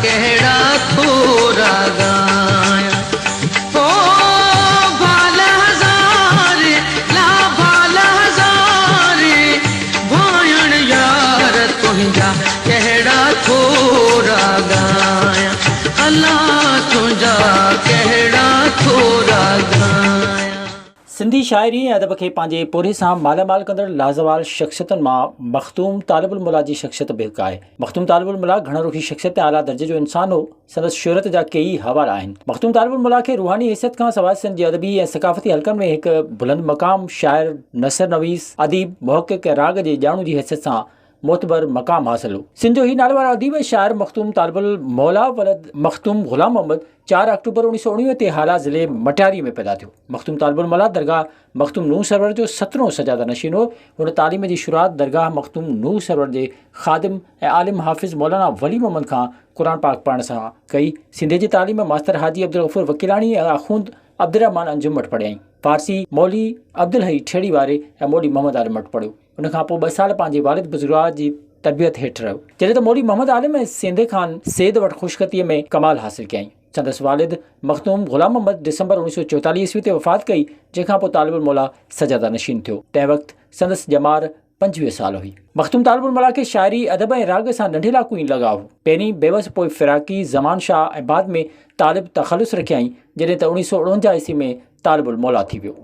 ڪهڙا ٿورا ڳايان او ڀال هزار لا ڀال هزار ڀانئڻ يار تنهنجا ڪهڙا ٿورا ڳايان الا تنهنجا ڪهڙا ٿورا ڳايان. سنڌي شاعري ۽ ادب کي پنهنجي پورهيي سان مالا مال ڪندڙ لازوال شخصيتن مان مخدوم طالب الموليٰ جي شخصيت به هڪ آهي. مخدوم طالب الموليٰ گهڻ رخي شخصيت ۽ اعليٰ درجي جو انسان هو. سندس شهرت جا ڪيئي حوالا آهن. مخدوم طالب الموليٰ کي روحاني حيثيت کان سواء سنڌ جي ادبي ۽ ثقافتي حلقن ۾ هڪ بلند مقام شاعر، نثر نويس، اديب، محقق ۽ راڳ جي ڄاڻو جي حيثيت سان معتبر مقام حاصل هو. سنڌ جو هي ناليوارو اديب ۽ شاعر مخدوم طالب الموليٰ ولد مخدوم غلام محمد چار آڪٽوبر 1919 تي هالا ضلعي مٽياري ۾ پيدا ٿيو. مخدوم طالب الموليٰ درگاهه مخدوم نوح سرور جو سترهون سجاده نشين هو. هن تعليم جي شروعات درگاهه مخدوم نوح سرور جي خادم ۽ عالم حافظ مولانا ولي محمد کان قرآن پاڪ پڙهڻ سان ڪئي. سنڌيء جي تعليم ماستر حاجي عبدالغفور وڪيلاڻي ۽ آخوند عبدالرحمان انجم وٽ پڙهيائين. فارسي مولوي عبدالحئي ٺيڙهي واري ۽ مولوي محمد عالم وٽ پڙهيو. ان کان پوء ٻه سال پنهنجي والد بزرگوار جي تربيت هيٺ رهيو. جڏهن ته مولوي محمد عالم ۽ سيندي خان سيد وٽ خوشخطيء ۾ ڪمال حاصل ڪيائين. سندس والد مخدوم غلام محمد ڊسمبر 1944 عيسوي تي وفات ڪئي، جنهن کان پوء طالب الموليٰ سجاده نشين ٿيو. تنهن وقت سندس ڄمار 25 سال هئي. مخدوم طالب الموليٰ کي شاعري، ادب ۽ راڳ سان ننڍي لاڪون ئي لڳاء هو. پهرين بيوس پوء فراقي، زمان شاهه ۽ بعد ۾ طالب تخلص رکيائين، جڏهن ته 1949 عيسوي ۾ طالب الموليٰ ٿي ويو.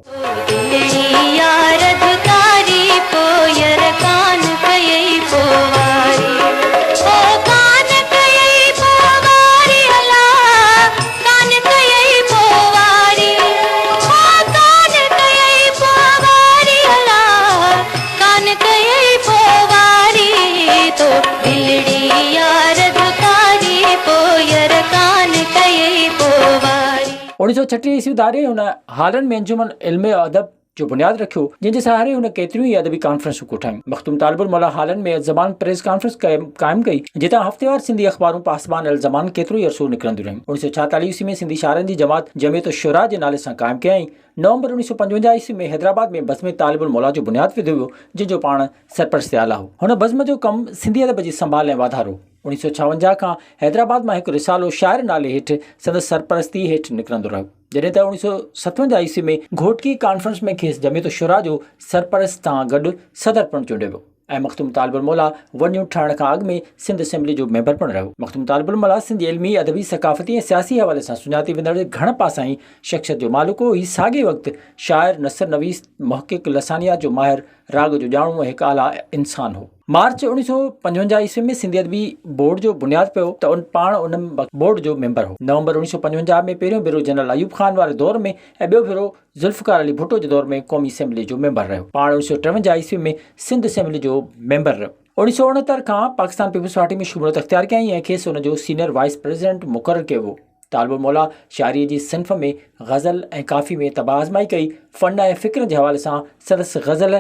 1936 عيسوي ڌاري هن هالن ۾ انجمن علم و ادب جو بنياد رکيو، جنهن جي سهاري هن ڪيتريون ئي ادبي ڪانفرنسون ڪوٺايون. مخدوم طالب الموليٰ هالن ۾ الزمان پريس ڪانفرنس قائم ڪئي، جتان هفتيوار سنڌي اخبارون پاسبان الزمان ڪيترو ئي عرصو نڪرنديون رهيون. 1946 عيسوي ۾ سنڌي شاعرن جي جماعت جمعيت الشعراء جي نالي سان قائم ڪيائين. نومبر 1955 عيسوي ۾ حيدرآباد ۾ بزم طالب الموليٰ جو بنياد وڌو ويو، جنهن جو پاڻ سرپرست اعليٰ هو. هن بزم جو ڪم سنڌي ادب جي سنڀال ۽ واڌارو هو. 1956 کان حيدرآباد مان هڪ رسالو شاعر نالي هيٺ سندس سرپرستي هيٺ نڪرندو رهيو. جڏهن ته 1957 عيسوي ۾ گهوٽڪي ڪانفرنس ۾ کيس جمعيت الشعراء جو سرپرست سان گڏ صدر پڻ چونڊيو ويو ۽ مخدوم طالب الموليٰ ون يونٽ ٺهڻ کان اڳ ۾ سنڌ اسيمبلي جو ميمبر پڻ رهيو. مخدوم طالب الموليٰ سنڌ جي علمي، ادبي، ثقافتي ۽ سياسي حوالي سان سڃاتي ويندڙ گهڻ پاسائين شخصيت جو مالڪ هو. هي ساڳئي وقت شاعر، نثر نويس، محقق، لسانيات جو ماهر، راڳ جو ڄاڻو ۽ هڪ اعليٰ انسان هو. مارچ 1955 عيسوي ۾ سنڌي ادبي بورڊ جو بنياد پيو ته ان پاڻ ان بورڊ جو ميمبر هو. نومبر 1955 ۾ پهريون ڀيرو جنرل ايوب خان واري دور ۾ ۽ ٻيو ڀيرو ذوالفقار علي ڀٽو جي دور ۾ قومي اسيمبلي جو ميمبر رهيو. پاڻ 1953 عيسوي ۾ سنڌ اسيمبلي جو ميمبر رهيو. 1969 کان پاڪستان پيپلز پارٽي ۾ شموليت اختيار ڪيائين ۽ کيس ان جو سينئر وائيس پريزيڊنٽ مقرر ڪيو ويو. طالب الموليٰ شاعريء جي صنف ۾ غزل ۽ ڪافي ۾ طبع آزمائي ڪئي. فن ۽ فڪر جي حوالي سان سندس غزل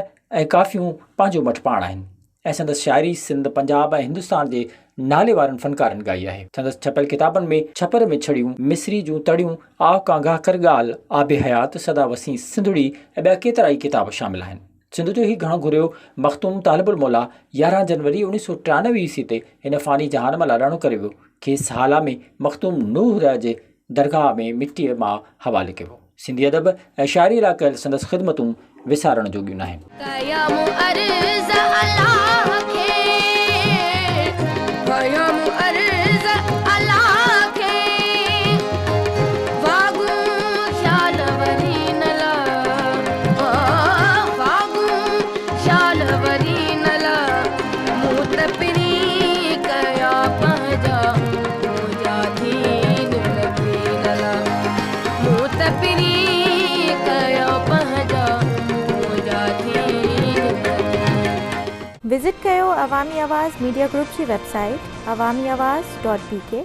۽ ڪافيون پنهنجو مٽ پاڻ آهن ۽ سندس شاعري سنڌ، پنجاب ۽ هندستان جي نالي وارن فنڪارن ڳائي آهي. سندس ڇپيل ڪتابن ۾ ڇپر ۾ ڇڙيون، مصري جون تڙيون، آء ڪانگا ڪر ڳالهه، آب حيات، سدا وسين سنڌڙي ۽ ٻيا ڪيترائي ڪتاب شامل آهن. سنڌ جو هي گهڻ گهريو مخدوم طالب الموليٰ 11 جنوري 1993 عيسوي تي هن فاني جهان مان لاڏاڻو ڪري ويو. کيس هالا ۾ مخدوم نوح رح جي درگاهه ۾ مٽيء ماء حوالي ڪيو. سنڌي ادب ۽ شاعريء لاء ڪيل سندس خدمتون وسارڻ جوڳيون ناهن. ڪيم عرض الله کي، ڪيم عرض الله کي، واڳون شال وري نه لا، واڳون شال وري نه لا، مون ته پرين ڪيا پنهنجا. منهنجا دين لکين لا، مون ته پرين ڪيا پنهنجا، منهنجا دين لکين. وزٽ ڪيو عوامي آواز ميڊيا گروپ جي website Awami Awaz dot B K.